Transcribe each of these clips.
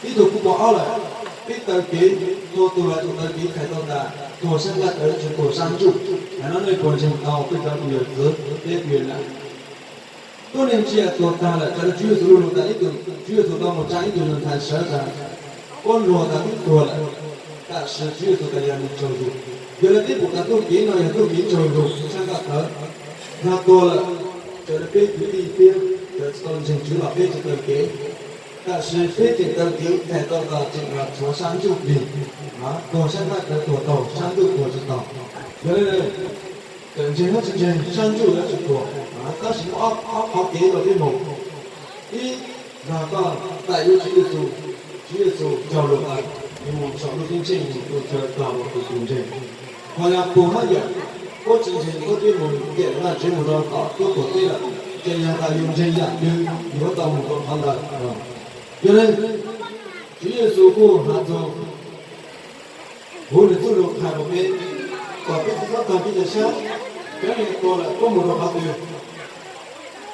Ib tug kuj pom ob lawm, peb taw kev, tua tus los tus taw kev thais tau tas, tuag sab nqaj tawv tsis tuag sab ntsuj. Yog no nej puas ntseeg tau peb cov tus yawm txwv thiab tus yawm nam? Tuab neeg tsiaj tuag tag lawm, raws li Tswv Yexus lus tas ib tug, Tswv Yexus tau mus tsa ib tug yawg ntxhais sawv tas, puab luag tas twb tuag lawm, tam sis Tswv Yexus tas yog nws tsaug zug. Yog li peb pum tas txoj kev no yog txoj kev tsaug zug sab nqaj tawv. Yog tuag lawm, raws li peb kwv tij peb tsis tau ntseeg Tswv los peb tsis taw kev, tam sis peb tseem taw kev thais tau tas tseem tshuav sab ntsuj plig, tuag sab nqaj tawv tuag taug, sab ntsuj tuag tsis taug. Yog li txawm ntseeg los tsis ntseeg, sab ntsuj yuav tsum tuag. Tab sis muaj ob qhov kev rau peb mus. Ib, yog koj txais yuav Tswv Yexus, Tswv Yexus cog lus tas yus mus saum ntuj ceeb tsheej mus tua chaw tog rau tus tus ntseeg. Ho yog puag hab yawm, puab tsis ntseeg, puab twb mus tiam Vajtswv mus rau tom tub tuam teb lawm, ces yog tas yus ntseeg yam twg yus yuav tau mus rau qhov ntawd. Yog li Tswv Yexus kuj has txug huv nws txuj lug qha rau peb, kom peb tsis txhob tag kev cia siab, cov neeg tuag lawm puab mus rau qhov twg.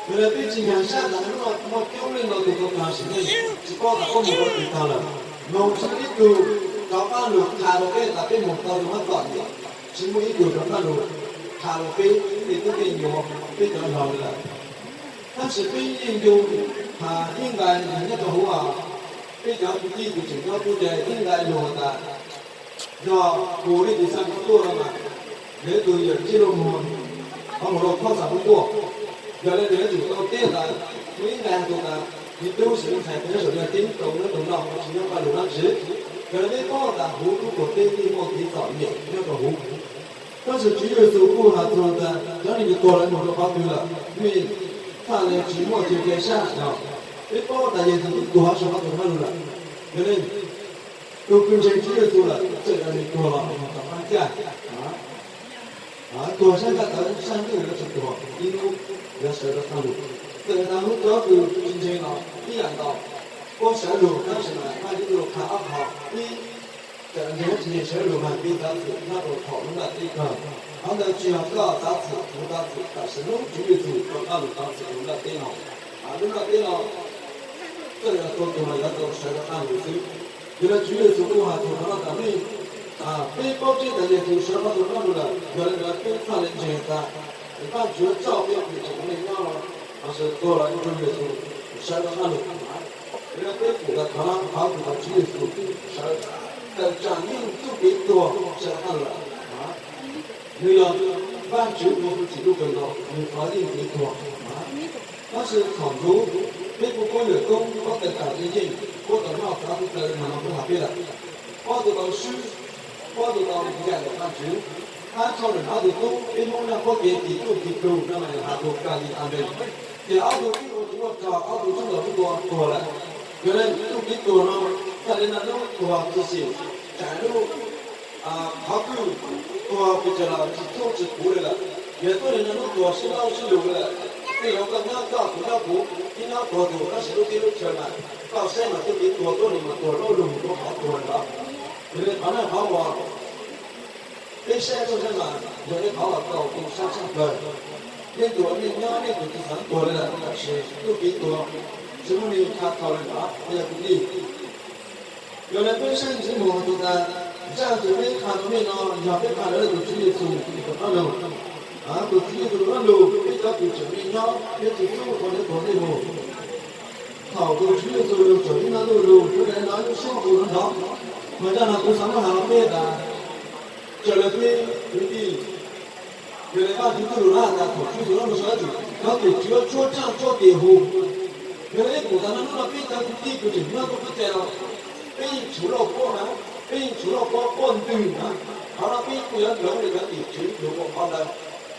Yog li peb tsis nkag siab tas hnub no muaj coob leej ntau tus tau tag sim neej tsis paub tas puab mus rau qhov twg tag lawm. Noog tsis muaj ib tug rov qab lug qha rau peb tas peb mus tau rau qhov tom ntej, tsis muaj ib tug rov qab lug qha rau peb tej tub tej nyuam, peb cov hluas li lawm. Tab sis peb yeej nco has ib nqai nyob rau huv, peb cov kwv tij tus tseem nyob tub ces ib nqai lug has tas, yog kuv li tus Xab Npub Tuaj no mas, yog ib tug yawm ntsib luag muag, qhov muag rau Phab Xab Npub Tuaj. Yog li nws yuav tsum tau teb tas, muaj ib nqai has tas, me tub sim ntxhais peb saum yog ceeb rau nyob rau no, tsis nyob Paj Lug dab tsi. Yog li peb paub tas huv tub tuam teb yeej muaj kev txom nyem nyob rau huv. Tab sis Tswv Yexus kuj has txug tas cov neeg uas tuag lawm mus rau qhov twg lawm, mej txhaj le tsis muaj chaw cia siab no. Peb paub tas Yexus twb tuag saum qhov tus hab lug lawm. Yog li tus kws ntseeg Tswv Yexus lawm, txawm yog nws tuag los nws tau qab caj. Tuag sab nqaj tawv sab ntsuj yuav tsum tuag, ib hnub yuav sawv rov qab lug. Txawm yog tas hnub cov kws tsis ntseeg los ib yam nkaus, puab sawv lug tab sis mas Vajtswv txuj lug qha ob qho. Ib, txawm ntseeg tsis ntseeg sawv lug mas kev txav txim nyob rau thaum lub nplaj teb kawg. Qhov ntawd tsis yog koj txav txim kuv txav txim, tab sis hnub Tswv Yexus rov qab lug txav txim lub nplaj teb no. Lub nplaj teb no txawm yog tuag tus los yuav tau sawv rov qab lug xwb. Yog li Tswv Yexus kuj has txug qhov no tas mej, peb paub tseeb tas Yexus sawv rov qab lug lawm, yog li ntawd peb txhaj le ntseeg tas Vajtswv txoj kev pum tseem neej nyob los, lossis tuag los ib tug Yexus sawv rov qab lug. Yog li peb pum tas qhov no qhov kws Tswv Yexus sawv tawm tsaam yeej txuj kev tuag sawv rov qab lug lawm. Nws yog Vajtswv tus txim lub kawg nkaus, nws qhov yeej kev tuag. Tab sis thaum ntxuv peb kuj paub yawm koob, paub tawm tsaam yeej yeej, paub tawm noj txav txhua tsaw li mas no kuv has peb lawm. Paub tug tau swb, paub tug tau ncaim ntawm Vajtswv, hab txhua leej ob tug tub peb Hmoob nyob paub kev tis txuj tis tug no mas has tug Kali Antees. Ces ob tug tub ua tsuv ua rog, ob tug tub los tub ua tuag lawm. Yog li txuj kev tuag no txhaj le naj nub tuag txi xim, tsaam lub qhov kwj tuag pes tsawg los tsis txhub tsis puv li lawm. Yog tuab neeg naj nub tuag sib laub sib lug li lawm, tej zaum koj nyob koj, kuv nyob kuv, ib nyob tuag tus, tab sis lub teb lub chaw mas koj saib mas txuj kev tuag tuab neeg mas tuag laub lug mus rau qhov tuag li ntawd. Yog li qhov no qhov uas peb saib tuaj saib mas yog ib qhov uas txaus tu sab tshaj plaws. Leej twg ua neej nyob leej twg tsis xav tuag li lawm, tab sis txuj kev tuag tsis muaj neeg qha tau li ntawd, peb yog kwv tij. Yog li peb saib ntxiv mus txug tas, zaj kws peb qha rau mej no yog peb qha rau tus Tswv Yexus tus dab lug. Tus Tswv Yexus tus dab lug, peb cov kws tseem neej nyob peb tsis txhub ua neej tuag ntej mus. Thaum tus Tswv Yexus lug tsaum ib nub ntuj lug, peb le no lub sub hu rau ntawd, mas zaj no kuv xav muab has rau peb tas, raws li peb kwv tij, yog li Vajtswv txuj lug has tas thaum Tswv Yexus lug sawv dab tsi, cov tim tswv tshuab tsaaj tshuab tes hu. Yog li peb pum tas naj nub no peb cov kwv tij kws tseem nyob tuaj peb tsev los, peb yeej tshuav lauj puab na, peb yeej tshuav lauj puab puab ntwg na. Qhov no peb kuj yuav ntsoov li cov tim tswv lug ua qhov ntawd,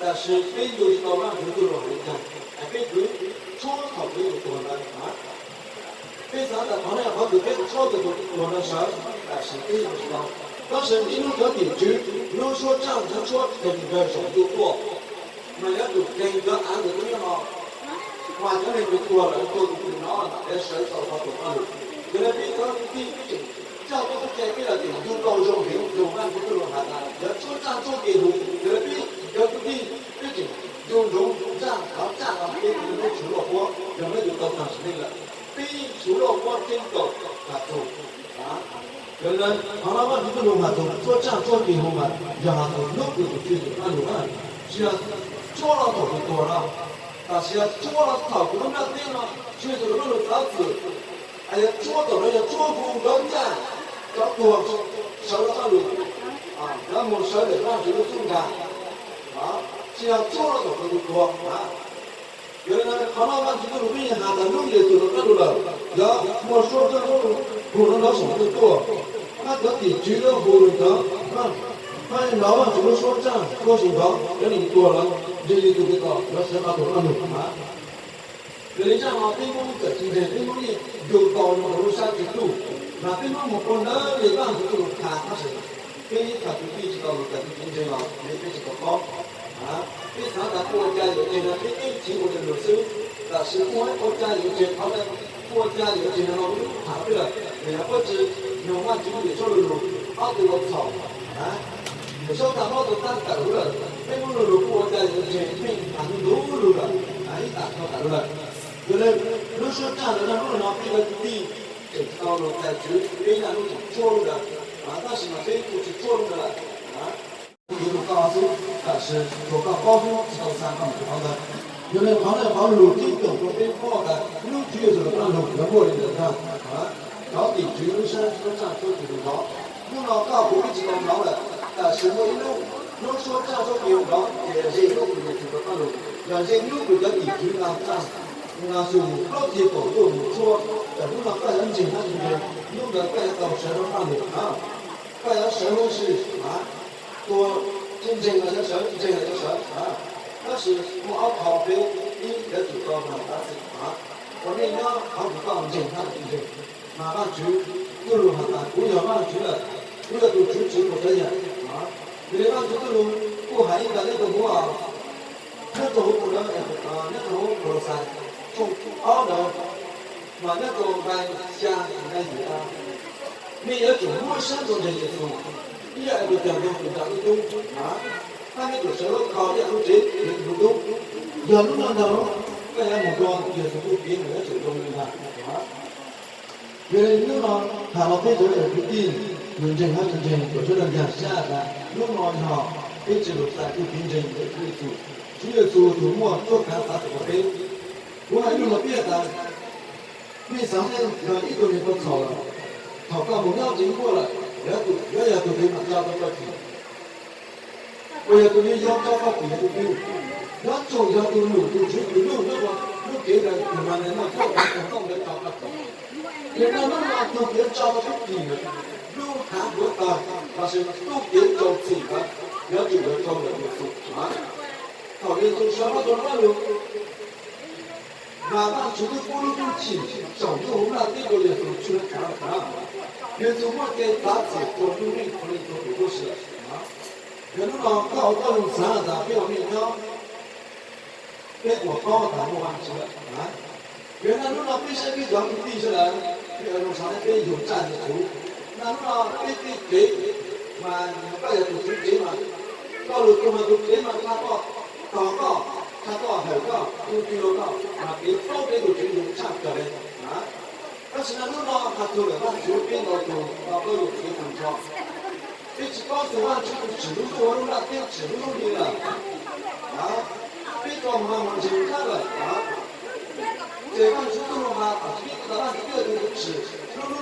tab sis peb yuav tsis tau Vajtswv txuj lug hais li cas, es peb kwv tshuab thaum peb yuav tuag ntawd. Peb xav tas qhov no yog qhov kws peb tshuab tus tuag no sawv, tab sis peb yuav tsis tau. Tab sis ib hnub cov tim tswv hnub tshuab tsaaj hnub tshuab tes nkaws saum ntuj tuaj, mas yuav tsum tes nkaws av ntawm tus nyob no, mas cov neeg kws tuag lawm tuag tus kws no mas yuav sawv tau qhov tuag dab lug. Yog li peb cov kwv tij peb tseem coj peb tub cai peb los tseem ncu tau zoo heev, zoo Vajtswv txuj lug has tas yog tshuab tsaaj tshuab tes hu. Yog li peb cov kwv tij peb tseem ncu ntsoov zaj thov tsaaj no peb tseem tshuav lauj puab, yog peb yuav tau tag sim neej lawm, peb tshuav lauj puab tseeb tau tas txug. Yog li ntawd qhov no Vajtswv txoj lus mas txhua tsaaj txhua kis hu mas yog has txog hnub kws tus Tswv Yexus rov qab los, tsis yog tsuab los thaum kws tuag no, tam sis yog tsuab los thaum kws lub nplaj teb no Tswv Yexus rov qab los txav txim, es yog tsuab thaum no yog tsuab hu cov ncaj, cov tuag sawv rov qab los, cov mus sawv daws Vajtswv lub txuj nkag, tsis yog tsuab los thaum kws tus tuag. Yog li ntawd qhov no Vajtswv txoj lus pib has tas hnub Yexus rov qab los lawm, yog muaj suab txog hnub hu no nrov saum ntuj tuaj, hab cov tim tswv yuav hu lus nrov, hab hnov Vajtswv lub suab tsaaj tuaj saum nrov, cov neeg tuag lawm ntseeg Yexus Khetos yuav sawv rov qab los. Yog li zaaj no peb Hmoob txawm tsis ntseeg, peb Hmoob yeej yug tau lug rau lub sab tswv tuj, mas peb Hmoob mus ua ntawd li Vajtswv txoj lus has tab sis peb ib txha kwv tij tsis tau lug txais txuj kev ntseeg los peb tsis tau paub. Peb xav tas kuj ua cas yuav tseg no peb yeej tsis ua li lus xwb, tab sis kuj ua cas yuav tseg qhov ntawd, kuj ua cas yuav tseg no los lub tham peb lawm, yog puab tsis nug Vajtswv Yexus lug, ob tug ua txhaum, Yexus tag mob tau tab tawm lug lawm, peb Hmoob lug lug kuj ua cas yuav tseg, pheej tas ntug lug lawm, ib tas tau tas lug lawm. Yog li lub suab tsaaj ntawd nag lub no peb cov kwv tij tseem tsis tau lug txais tswv, peb nag lub tseem tsuab lub ntawd, tab sis mas peb kuj tsis tsuab lub ntawd lawm. Yuav lug tau xwb, tab sis tsuas koj paub xwb tsis tau xa koj mus rau qhov ntawd. Yog li qhov no qhov lug tib toom rau peb paub tas hnub Tswv Yexus rov qab lug yuav muaj li ntawd ntag. Cov tim tswv lub sab suab tsaaj suab kis hu nrov, hnub no koj kuv peb tsis tau hnov lawm, tab sis muaj ib hnub lub suab tsaaj suab kis hu nrov ces ze hnub kws Yexus rov qab lug, yog ze hnub kws cov tim tswv nqa tsaaj nqa xyoo mus plaub ceg kaum tuaj mus tshuab, tam hnub no koj yuav ntseeg hab tsis ntseeg, hnub ntawd koj yuav tau sawv rov qab lug na. Koj yuav sawv huv si, tuag tsis ntseeg los yuav sawv, ntseeg los yuav sawv. Tab sis muaj ob qho peb ib yuav tsum tau mag tab txim, ua neej nyob thov kom koj ntseeg hab tsis ntseeg. Mas Vajtswv txuj lug has tas kuv yog Vajtswv lawm, kuv yog tus tswv tswv puas tsav yam. Yog li Vajtswv txuj lug kuj hais ib ntawd nyob rau huv, nyob rau huv, nyob rau huv Koloxais tshooj ob ntawd, mas nyob rau nqai xya nqai yim tas, mej yuav tsum muab sab nrug ntseeg Yexus, ib yam li tus cag ntug tus nram lub tub, hab mej tsum sawv lub kho ib yam lub tsev nrug tub. Yog lub no ntag, koj yuav mus dua Yexus txuj kev mas yuav tsum zoo li ntag. Yog li hnub no tham los peb cov kwv tij, yus ntseeg hab tsis ntseeg kom sawv daws nkag siab tas hnub no yog peb tsis lug txais txuj kev ntseeg ntawm Tswv Yexus, Tswv Yexus tug muaj cuab kaav xav txug rau peb. Kuv hais lug los peb tas, mej xaav mej yog ib tug neeg ua txhaum lawm, thaum koj mus nyob tsev nkuaj lawm, yuav yog tug twg mam tso tau koj kis? Puas yog tus neeg yog tso koj kis yog tus twg? Yuav tsum yog tus num tus tswv tus nug nyob rau lub kev ntawd tus mas nws muaj cuab kaav txug txoj ntawd tso koj kis. Yog nag hnub no tug kws yuav tso tau koj kis, lub haav ntuav tawg lossis txuj kev rau txim ntawd yuav tsum yog rau ntawm Yexus. Thaum Yexus sawv los rov qab lug, mas Vajtswv twb pub lub hwj chim saum ntuj huv nplaj teb rau Yexus tshwj xeeb. Yexus muaj kev txav txim rau ntuj neej rau leej tug huv tib si lawm. Yog hnub no koj ua koj lug xaav tas peb ua neej nyob, peb puas paub tas muaj Vajtswv lawm? Yog nag hnub no peb saib peb cov kwv tij sawv daws, peb ua lug xaav peb yug tsaj Yexus, nag hnub no peb tej kev, mas koj yog tus tswv tsev mas, koj lug tug mas tus tsev mas tshaj koj, tog koj, tshaj koj, hawm koj, tu ti rau koj, mas kev paub peb tus tswv yug tshaj kawg le. Tab sis nag hnub no has txug ntawm Vajtswv peb ntau tug tau paub yug kev tag nrho. Peb tsis paub txug Vajtswv tus tsim lub ntuj huv lub nplaj teb tsim lub ntuj li lawm. Peb tau mag mus ntseeg Vajtswv lawm. Ces Vajtswv txuj lug has tas peb tau tas Vajtswv twb yog tus tsim lub ntuj